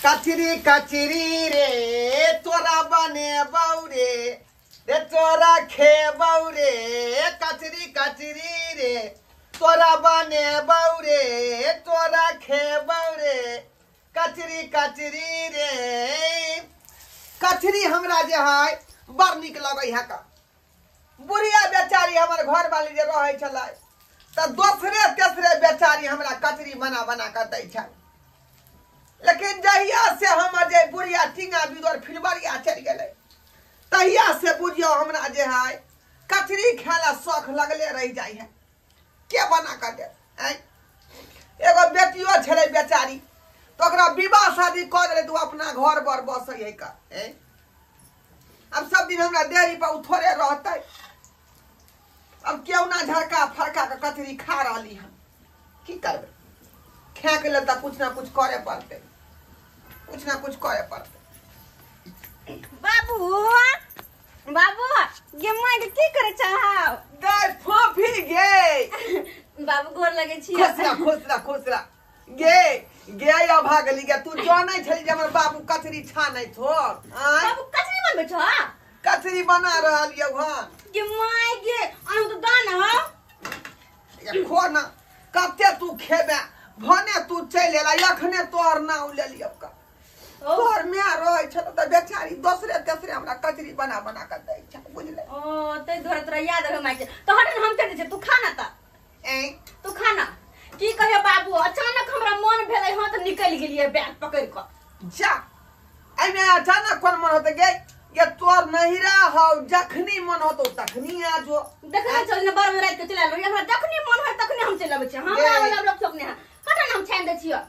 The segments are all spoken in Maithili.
कचरी कचरी रे तोरा बनेबौ रे, रे तोरा खेबौ रे, कचरी कचरी रे तोरा बनेबौ रे, तोरा खेबौ रे, कचरी कचरी रे। कचरी हमरा जे है बड़ नीक लगै है। का बुढ़िया बेचारी हमर घर वाली जे रहै छलै तऽ दोसरे तेसरे बेचारी हमरा कचरी बना बना कऽ दै छै। लेकिन जहिया से हमर जे बुढ़िया टींगा बिदोर फिलबरिया चलि गेलै तहिया से बुझियौ हमरा जे है कचरी खाय ला शौख लगले रहि जाइ है। के बना कऽ दे? एगो बेटियो छलै बेचारी तऽ ओकरा विवाह शादी कऽ देलै तऽ ओ अपना घर बर बसै है का। अब सब दिन हमरा देरी पर उ थोड़े रहतै। अब क्यों ना झड़का फड़का के कचरी खा रही हम, की करबै? खाए के लेल तऽ कुछ ना कुछ करे पड़तै, कुछ ना कुछ करे पड़तै। बाबू बाबू गे माय के की करे चाहब? गै फोफी गे। बाबू गोर लगे छी। खुश रह खुश रह खुश रह गे। गे अभागली गे, तू जानै छली जे हमर बाबू कचरी छानै छो? बाबू कचरी बनबै छो? कचरी बना रहल यौ हन। गे my गे अनु तो दान हो। खो ना कते तू खेबे, भने तू चलि एला अखने तोहर नाम लेलियौ का। तोहर माय रहै छल तऽ बेचारी दोसरे तेसरे हमरा कचरी बना बना कऽ दै छै, बुझले? ओ तै दुआरे तोरा याद आबै my के। तऽ हट हम चलि छै, तू खा ना तऽ। ए तू खा ना। की कहियो बाबू अचानक हमरा मन भेलै हँ तऽ निकलि गेलियै बैग पकड़ि कऽ। जा एहिमे अचानक कोन मन होतै गे? ये तोर नहिरा हौ, जखनी मन होतौ तखनी आ जो। देखने चल ने 12 बजे राति के चलि आयल रहियै, हमरा जखनी मन होय तखनी हम चलि अबै छियै। हमरा वाला लोक सब नहि है। हट ना हम छानि दै छियै।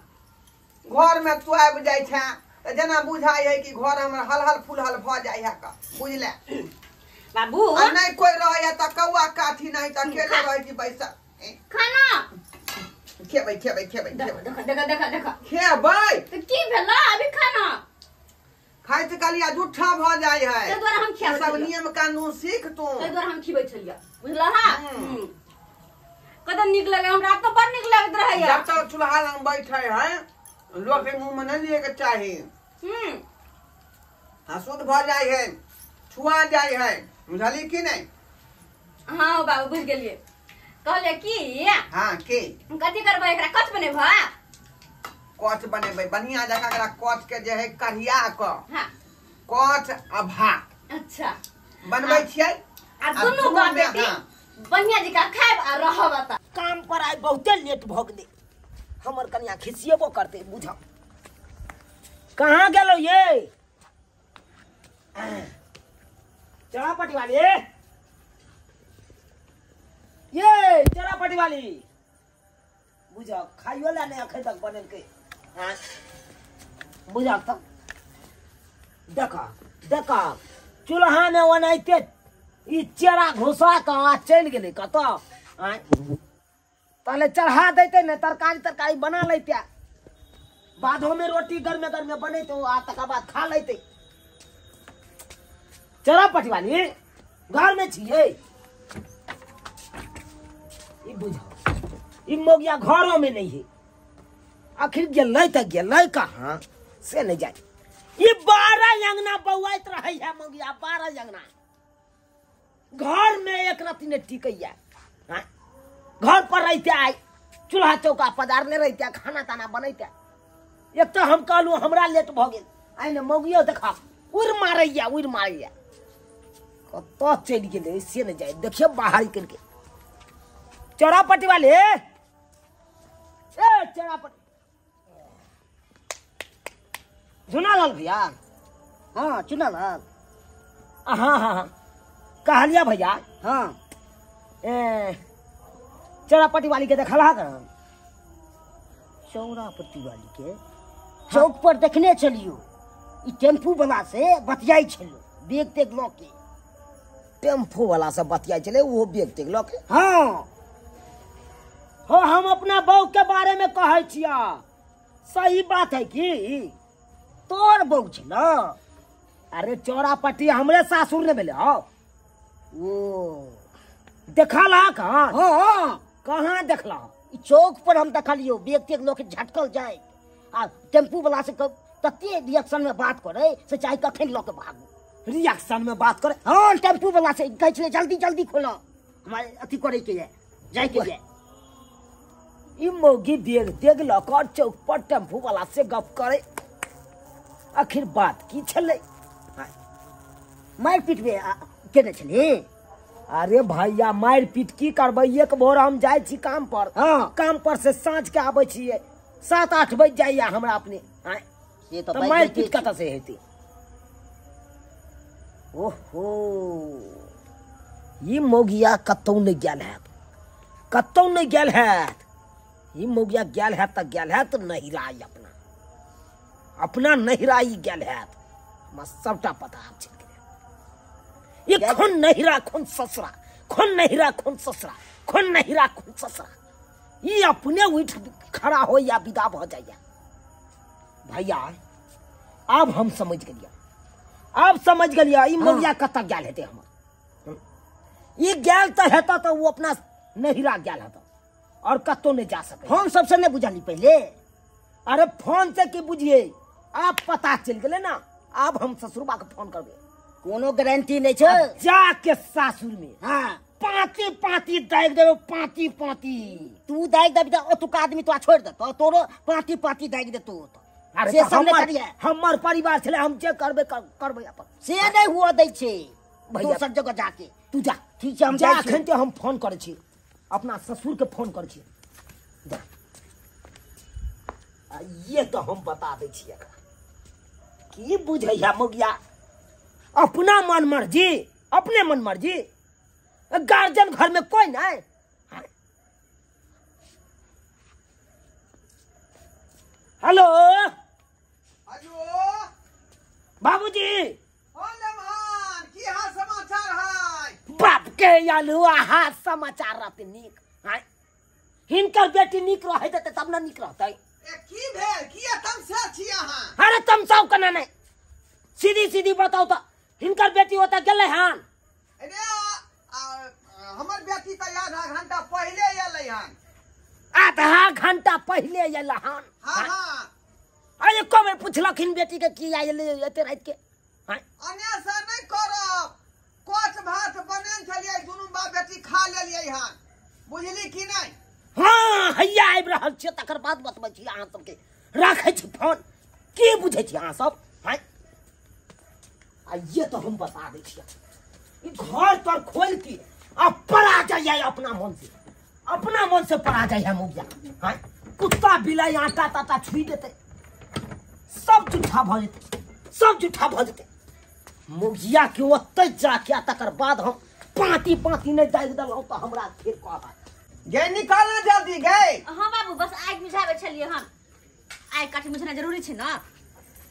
घर में तू आबि जाइ छै तऽ जेना बुझाइ है कि घर हमर हलहल फुलहल भऽ जाइ है का, बुझले बाबू? आ नहि कोइ रहै है तऽ कौआ काठी नहि तऽ अकेले रहै छी बैसल। खाना खेबै खेबै खेबै खेबै। देख देख देख देख खेबै तऽ की भेला? अभी खाना खाइत कालिया जूठा भऽ जाइ है। तै दुआरे हम खियाबै सब नियम कानून सीख तू। तै दुआरे हम खिबै छलियै, बुझलह? कतऽ नीक लगे हमरा तऽ बड़ नीक लगैत रहैया। जब तक चूल्हा लग बैठे है लोग के मुंह में नहीं लिए के चाही। अशुद्ध भऽ जाइ है, छुआ जाइ है, बुझली की नहीं? हाँ बाबू बुझ गेलियै। कहलियै की हाँ की कथी करबै एकरा? कच बनेबह? कच बनेबै बढ़िया जकाँ। एकरा कच के जे है कढ़िया कऽ हाँ कच आ भात। अच्छा बनबै छियै आ दुनू बाप बेटी बढ़िया जकाँ खायब आ रहब। तऽ काम पर आइ बहुते लेट भऽ गेलै, हमर कनिया खिसियेबो करतै। बुझ कहाँ गेलो ये चरापटी वाली? ये चरापटी वाली बुझ खाइयो ला नहीं अखन तक बनेलकै। हाँ बुझ तब देखा देखा चूल्हा में ओनाहिते ई चेरा घुसा कऽ चलि गेलै कतऽ। आँय पहले चढ़ा देते ने तरकारी तरकारी बना लेते, बादो में रोटी गर्मे गर्मे बनैते आ तकर बाद खा लेते। चरापटी वाली घर में छियै ई बुझ ई मोगिया घरों में नहीं है। आखिर गेलै तऽ गेलै कहाँ से नहीं जाए। ई 12 अंगना बौआइत रहै है मोगिया, 12 अंगना घर में एक रत्ती नहीं टिकैया। घर पर रहते आइ चूल्हा चौका पजारने रहते, खाना ताना बनैते। एक तो हम कहलहुँ हमरा लेट भऽ गेल, आइ ने मौगियो देखा उड़ि मारैया उड़ि मारैया। कतऽ चलि गेलै से नहि जाए। देखियौ बाहर निकलि के। चौरापट्टी वाले ए चौरापट्टी चुनालाल भैया? हाँ चुनालाल। हाँ हाँ हाँ कहलिया भैया। हाँ ए चौरापट्टी वाली के देखल हा? चौरापट्टी वाली के चौक पर देखने छलियो, ई टेम्पू वाला से बतियाई छलो बैग तेग लऽ के। टेम्पू वाला से बतियाई छलै ओहो बैग तेग लऽ के? हाँ हो हम अपना बहू के बारे में कहै छिया, सही बात है की? तोर बहू छै ना? अरे चौरापट्टी हमरे सासुर ने भेलै हौ। ओ देखल हा कहाँ? हाँ कहाँ देखला? चौक पर हम देखलियो बैग तेग लऽ के झटकल जाए आ टेम्पू वाला से तते रिएक्शन में बात करे से चाहे कखन लऽ के भागू। रिएक्शन में बात करे? हाँ, टेम्पू वाला से कहै छलै जल्दी जल्दी खोलो, हमरा अथी करे के ये, जाय के ये। ई मौगी बेग देग लऽ कऽ चौक पर टेम्पू वाला से गप करे, आखिर बात की छलै? मारि पीट केने छलै? अरे भैया मारि पीट की करबै, एक भोर हम जाइ छी काम पर, हाँ काम पर से साँझ के आबै छियै, 7-8 बज जाइया हमरा अपने, से तऽ मारि पीट कतऽ से हेतै? ओहो ई मौगिया कतौ नहि गेल हैत, कतौ नहि गेल हैत। ई मौगिया गेल हैत तऽ गेल हैत नहिरा, अपना अपना नहिरा ई गेल हैत, हमरा सबटा पता छै। ये खून नहिरा खून ससुरा, खून नहिरा खून ससुरा, खून नहिरा खून ससुरा, ये अपने उठ खड़ा हो या विदा भ जाइया। भैया आब हम समझ गेलिया, आब समझ गेलिया ई मौगिया कतऽ गेल हेतै हमर। ई गेल तऽ हेतऽ तऽ ओ अपना नहिरा गेल हेतऽ और कतौ नहि जा सकै। हम सबसे नहि बुझली पहिले। अरे फोन से की बुझिए, आब पता चलि गेलै ना, आब हम ससुरबा के फोन करबै। कोनो गारंटी नहीं छै जाके सासुर में, हाँ पाँती पाँती दागि देबै, पाँती पाँती। तू दागि देबी तऽ ओतुका आदमी तोरा छोड़ि देतौ, तोरो पाँती पाँती दागि देतौ। अरे से सब नहि करिहे, हमर परिवार छलै, हम जे करबै करबै अपन, से नहि हुअ दै छै भैया दोसर जगह जाके। तू जा, ठीक छै हम जा, जाइ छी। अखन हम फोन करै छी अपना ससुर के, फोन करै छी जा। आ ये तऽ हम बता दै छी एकरा, की बुझैया मौगिया, अपना मन मर्जी, अपने मन मर्जी, गार्जियन घर में कोई नहीं। हेलो हेलो बाबूजी, की हाल समाचार है? बाप के आलू आहा समाचार रहते नीक, हिनकर बेटी नीक रहे देते तब ना नीक रहते। की भेल, किया तमसा छी अहाँ? अरे तमसाउ केना नहीं, सीधी सीधी बताओ तो, हिनकर बेटी ओतऽ गेलै हन? अरे हमर बेटी तऽ आधा घंटा पहिले एलै हन। आधा घंटा पहिले एलै हन? हाँ हाँ। अरे एको बेर पुछलखिन बेटी के की आयल एते राति के? अनेसा नहि करब, कोच भात बनेने छलियै, दुनू बाप बेटी खा लेलियै हन, बुझली की नहि? हाँ हैया आबि रहल छियै, तकर बाद बतबै छी अहाँ सबके। राखै छी फोन, की बुझै छी अहाँ सब? हाँ आ ये तो हम बता दै छियै, घर तर खोल के आ पड़ा जाइए अपना मन से, अपना मन से पड़ा जाइए मौगिया। हाँ कुत्ता बिलाई आटा ताटा छुई देते, सब झूठा भऽ जेतै, सब झूठा भऽ जेतै। मौगिया के ओतऽ जाके तकर बाद हम पाँती पाँती नहि दागि देलहुँ तऽ हमरा फेर कहत। गे निकाल ना जल्दी गे। हाँ बाबू बस आगि बुझाबै छलियै हन, आगि काठी बुझना जरूरी छै ना,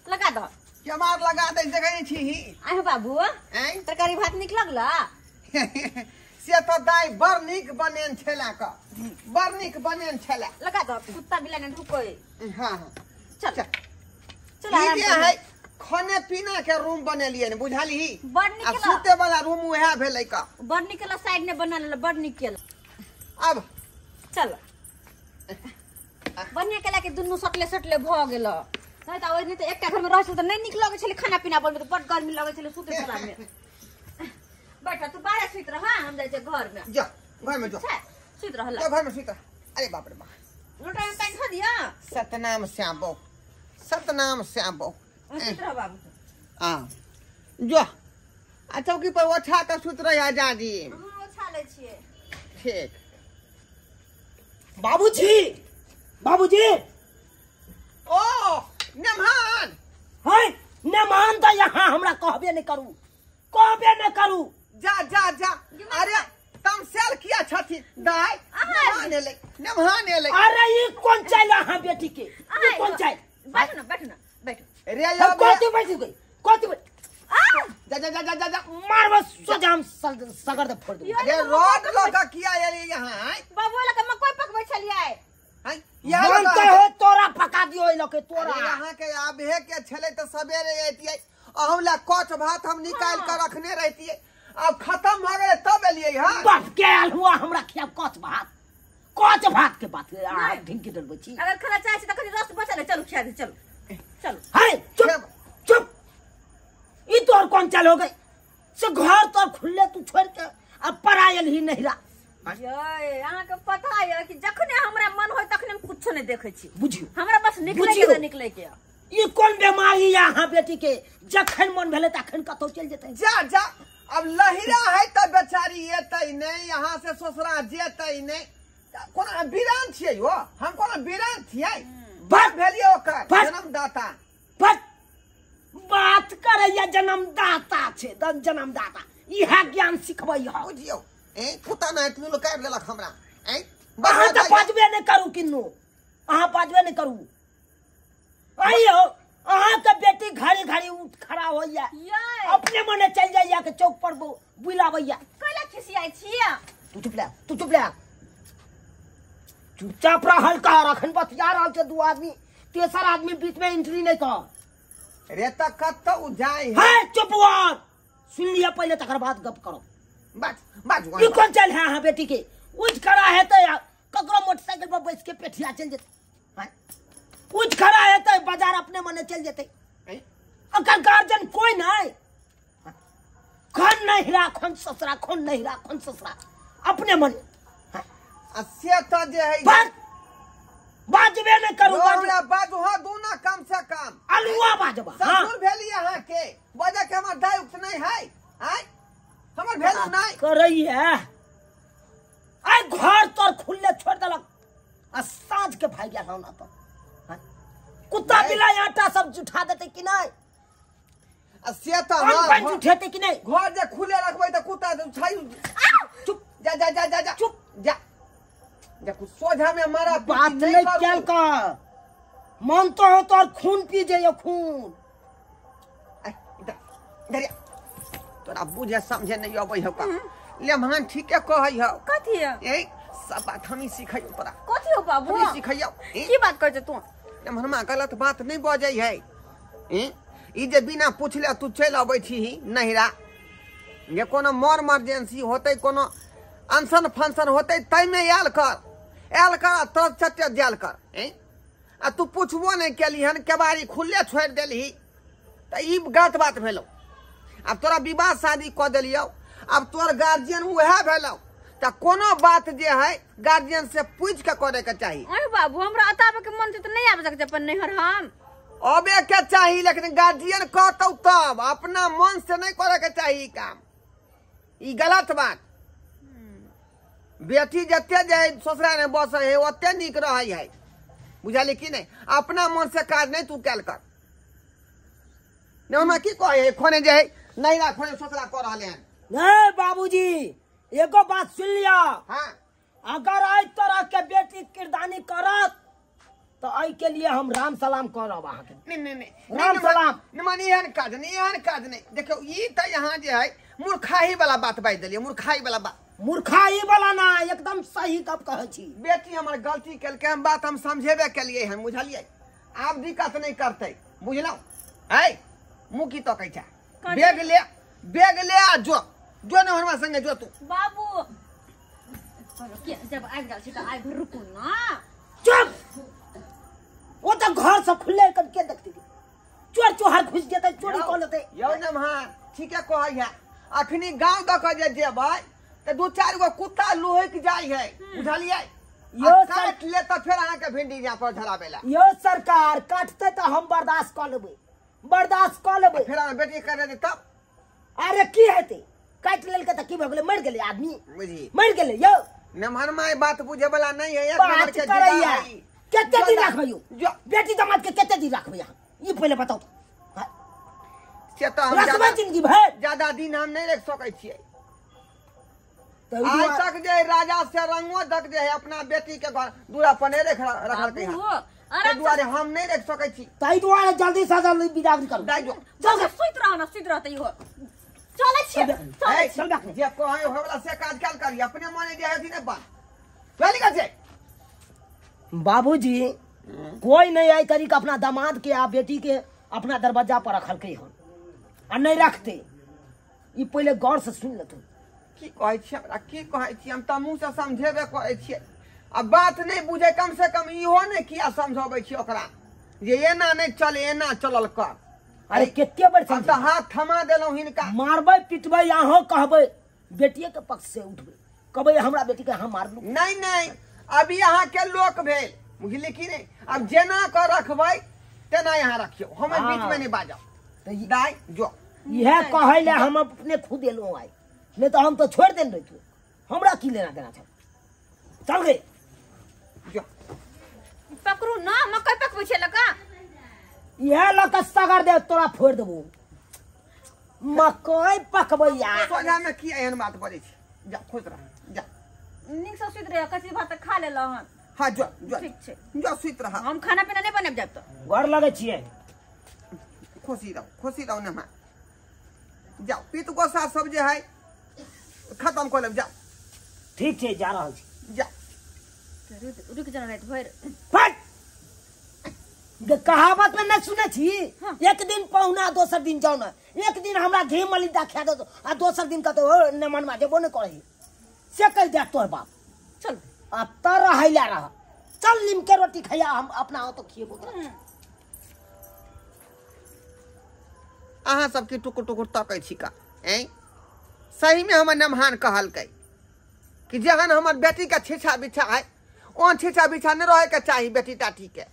लगा दह। केमार लगा दे जगह छी। आइ बाबू तरकारी भात नीक लगला? से तऽ दाइ बड़ नीक बनेन छला क, बड़ नीक बनेन छला। लगा दह, कुत्ता बिलाइ ने ढुकै। हाँ हाँ चल चल आराम कर। है खाने पीना के रूम बनेलियै ने, बुझलही? बड़ नीक आ सुते वाला रूम उएह भेलै क, बड़ नीक केला, साइड ने बना लेला, बड़ नीक केला। अब चल बढ़िया केला के दुनू सटले सटले भऽ गेल। नहीं तऽ ओहिने तऽ एकटा घर में रहै छलै तऽ नहि नीक लगै छलै खाना पीना बनबै, तऽ बड़ गर्मी लगै छलै सुतै छला में। बैठ तू बाहर सुति रह, हम जाइ छियै घर में। जा घर में जा, सुति रहल जा घर में सुति रह। अरे बाप रे बाप, लोटा में पानि धऽ दिअ। सतनाम श्याम बौ, सतनाम श्याम बौ। सुति रह बाबू। आ जो आ चौकी पर ओछा कऽ सुति रह जाजी। हां ओछा लै छियै। ठीक बाबूजी, बाबूजी। ओ नेमहान है, नेमहान तऽ यहाँ हमरा कहबे नहि करू, कहबे नहि करू। जा जा जा, अरे तमसेल किया छथिन दाइ? नेमहान एलै, नेमहान एलै। अरे ई कोन चालि अहाँ बेटी के, ई कोन चालि? बैठू ना, बैठू ना, बैठू। रे कथी बैठ गई, कथी बैठ? जा जा जा जा जा, मारब सोझा हम सगर दे फोड़ देब। अरे रोड लऽ कऽ किया एलियै यहाँ? बाबू लऽ कऽ मकइ पकबै छलियै। मन तऽ हो तोरा पका दियो एहि लऽ के तोरा। अहाँ के आबे के छलै तऽ सबेरे अयतियै, अहूँ लए कच भात हम निकालि कऽ रखने रहितियै, आब खत्म भऽ गेलै तब एलियै। हँ बाप के आयल हुआ हमरा खियाब कच भात, कच भात के बात अहाँ ढिंकी डलबै छी। अगर खाना चाहै छी तऽ कनि रस बचल है, चलू खिया दी, चलू। चलू। हाय चुप चुप, ई तोहर कौन चाल हो गई से घर तोर खुले तू छोड़ के अब परायल ही नहीं रहा। ये अहाँ के पता है कि जखने हमरा मन होय तखने हम कुछो नहीं देखै छी। बुझियो हमरा बस निकले के निकले के। ई कौन बीमारी है अहाँ बेटी के, जखन मन भेले तखन कतौ चल जेतै। जा जा, अब लहिरा है त बेचारी एतै नहीं, यहाँ से ससुरा जेतै नहीं। कोना बीरान छियै हो, हम कोना बीरान छियै? बात भेलियै ओकर जन्मदाता। बस बात करैया जन्मदाता छै, जन्मदाता इएह ज्ञान सिखबै है। बुझियौ ए कुत्ता नहीं तू लोग काटि लेलक हमरा। ए अहाँ तऽ बाजबे नहि करू किन्नू, अहाँ बाजबे नहि करू। आइयो अहाँ के बेटी घड़ी घड़ी उठ खड़ा होइया, अपने मने चल जाइया के चौक पर बुलाबैया। कैला खिसियाइ छियै? तू चुप ले, तू चुप ले, चुपचाप रहल कर। अखन बतिया रहल छै दू आदमी, तेसर आदमी बीच में एंट्री नहीं कर। रे त कतौ जाय है। चुप हुआ, सुन लिया पहले तकर बाद गप करो। बाज बाज ई कौन चल है अहाँ बेटी के? उठ खड़ा है तो ककरो मोटरसाइकिल पर बैस के पेठिया चल जेतै। उठ खड़ा है तो बाजार अपने मने चल जेतै। अकर गार्जियन कोई नहीं, खन नहीं राखन ससुरा, खन नहीं राखन ससुरा, अपने मन। आ से त जे है बाजबे नहीं करू। हमरा बाजू हां दूना कम से कम अलुआ बाजबा। ससुर भेली अहाँ के बजा के हमर दाय उक्त नहीं है। आय हमर भेलू नहीं करैया। आय घर तोर खुले छोड़ देलक आ साँझ के भाग गेल ना तो कुत्ता बिलाई आटा सब जुठा देते कि नहीं? आ से त हां जुठेते कि नहीं? घर जे खुले रखबै त कुत्ता छाई। चुप जा जा जा जा जा चुप जा जा, कुछ सोझा में हमारा बात नहीं कैल कर। मन तो हो तो खून पी जाइयो खून। इधर तोरा बुझे समझे नहीं अबै हौ का। ले मान ठीके कहै हौ। कथी है? ए सब बात हमही सिखैयौ तोरा। कथी हो बाबू? हमही सिखैयौ। की बात कहै छै तू? ले मनमा गलत बात नहीं बजै है। ई जे बिना पुछले तू चलि अबै छी नहिरा, जे कोनो मोर इमरजेंसी होतै, कोनो अनशन फंक्शन होतै तैमे आयल कर, आयल कर तुरंत चटे जायल कर। आ तू पुछबो नहीं केली हन, केबाड़ी खुले छोड़ि देलही त ई गलत बात भेलौ। अब तोरा विवाह शादी कऽ देलियौ, अब तोर गार्जियन उएह भेलौ, त कोनो बात जे है गार्जियन से पूछि के करे के चाही। अरे बाबू हमरा अताबे के मन छै त नहीं आबि सकै अपन नैहर। हम अबे के चाही, लेकिन गार्जियन कहतौ तब, अपना मन से नहीं करे के चाही काम। ई गलत बात। बेटी जते जे ससुरा में बसै है ओते नीक रहै है, बुझलियै कि नहीं? अपना मन से काज नहीं तू कैल कर। नहीं की कहै है खोने जे है नैहरा खोने ससुरा कऽ रहले हन। नहीं बाबूजी एगो बात सुन लिया। हाँ अगर एहि तरह के बेटी किरदानी करत तो एहि के लिए हम राम सलाम करब अहाँके। नहीं नहीं नहीं राम सलाम। नहीं एहन काज नहीं, एहन काज नहीं। देखियौ ई तऽ यहाँ जे है मूर्खाही वाला बात बाजि देलियै, मूर्खाही वाला बात। मूर्खाही वाला ना, एकदम सही गप कहै छी। बेटी हमर गलती केलकै, हम बात हम समझेबे केलियै हन, बुझलियै? आब दिक्कत नहीं करतै, बुझलहुँ? है मुँह की तकै छै? बैग ले, बैग ले आ जो जो ने हमरा संगे जो तू। बाबू जब आबि गेल छी तऽ आबि रुकू ना। चुप, ओ तऽ घर से खुले कर के देखती चोर चोहार घुस जेतै, चोरी कऽ लेतै। यौ नमहार ठीके कहै है, अखनी गाँव दऽ कऽ जे जेबै तऽ दू चारि गो कुत्ता लोहक जाइ है, बुझलियै? यो काटि ले तऽ फेर अहाँके भिंडी यहाँ पर धराबै ला। यो सरकार काटतै तऽ हम बर्दाश्त कऽ लेबै, बर्दाश्त कऽ लेबै। फेर अहाँ बेटी करे दे तब। अरे की हेतै, काटि लेलकै तऽ की भऽ गेलै? मरि गेलै आदमी, बुझी मरि गेलै। यौ नमहर माय बात बुझे वाला नहीं है, एक नंबर के करैया। कते दिन राखबै यौ बेटी दामाद के? कते दिन राखबै अहाँ ई पहिले बताउ। से तऽ हम रखबै जिंदगी भरि, ज्यादा दिन हम नहीं रख सकै छियै। आज तक जे राजा से रंगो तक जे है अपना बेटी के घर दूरा पर नहीं रखलकै हन, ताहि दुआरे हम नहीं रख सकै छी। ताहि दुआरे जल्दी से जल्दी विदागरी करू। दाइ जो चल सुति रह ना, सुति रहतै इहो। चलै छियै, चलै चल बैठ। जे कहै होय वाला से काज कैल करी, अपने मने जे है ने बात चलि गेल छै। बाबूजी कोई नहीं आई तरीका अपना दामाद के आ बेटी के अपना दरवाजा पर रखलकै हन आ नहीं रखते। ई पहिले गौर से सुन लेतौ। की कहै छी हमरा, की कहै छी? हम तऽ मुँह से समझेबे करै छियै, आ बात नहीं बुझे, कम से कम इहो नहीं किया समझाबै छी ओकरा। जे एना नहि चल, एना चलल कर। अरे कते बेर हम तऽ हाथ थमा देलहुँ हिनका। मारबै पिटबै, अहाँ कहबै बेटिए के पक्ष से उठबै, कहबै हमरा बेटी के अहाँ मारलू। नहीं नहीं, अभी अहाँ के लोक भेल, बुझली कि नहीं? अब जेना के रखबै तेना यहाँ रखियो, हम बीच में नहीं बाजब। तऽ दाइ जो इएह कहै ले हम अपने खुद एलहुँ आइ, नहीं तो हम तो छोड़ देने रहितहुँ, हमरा की लेना देना छल। चल गए जो पकड़ू ना, मकई पकबै छै लका। इएह लऽ कऽ सगर दे तोरा फोड़ि देबौ। मकई पकबैया सोझा में की एहन बात बजै छी? जा खुश रह, जा नीक से सुति रह, कच्ची भात खा लेलहुँ हन। हाँ जो जो ठीक छै, जो सुति रह, हम खाना पीना नहि बनाबि जायब तऽ। घर लगै छियै। खुशी रहो, खुशी रहो ने। जाओ पीत गोसा सब जे है खत्म कऽ लेब, जाओ। ठीक छै, जा रहल छी। जा रुक जाना राति भरि। फट कहावत में नहीं सुने छी? हाँ। एक दिन पहुना दोसर दिन जाओ ना, एक दिन हमरा घी मलिदा खा दो आ दोसर दिन कहतो ने मनमा जेबो ने करही, से कहि दे तोहर बाप। चल आ तर रहैला रह, चल नीम के रोटी खैया, हम अपना हो तो खिएबो तोरा। अहाँ सबके टुकुर टुकुर तकै छी का? ऐं सही में हमर नमहान कहलकै कि जहन हमर बेटी के छीछा बिछा है, ओहन छीछा बिछा नहीं रहे के चाही बेटी टाटी के।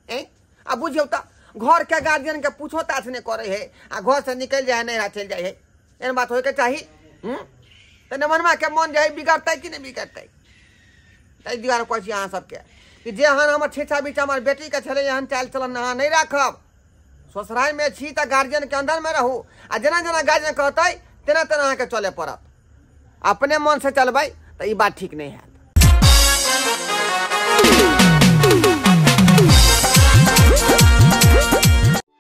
ऐं आ बुझियौ तऽ घर के गार्जियन के पूछो ताछ नहीं करे है, आ घर से निकलि जाए नहीं चलि जाए है, एहन बात होय के चाही? तऽ नमनमा के मन जे है बिगड़तै कि नहीं बिगड़तै? ताहि दुआरे कहै छी अहाँ सबके कि जेहन हमर छीछा बिछा हमर बेटी के छलै, एहन चालि चलन अहाँ नहि राखब। ससुराल में छी तऽ गार्जियन के अंदर में रहू, आ जेना जेना गार्जियन कहतै तेना तेना अहाँके चलय पड़त। अपने मन से चलबै तऽ ई बात ठीक नहीं है।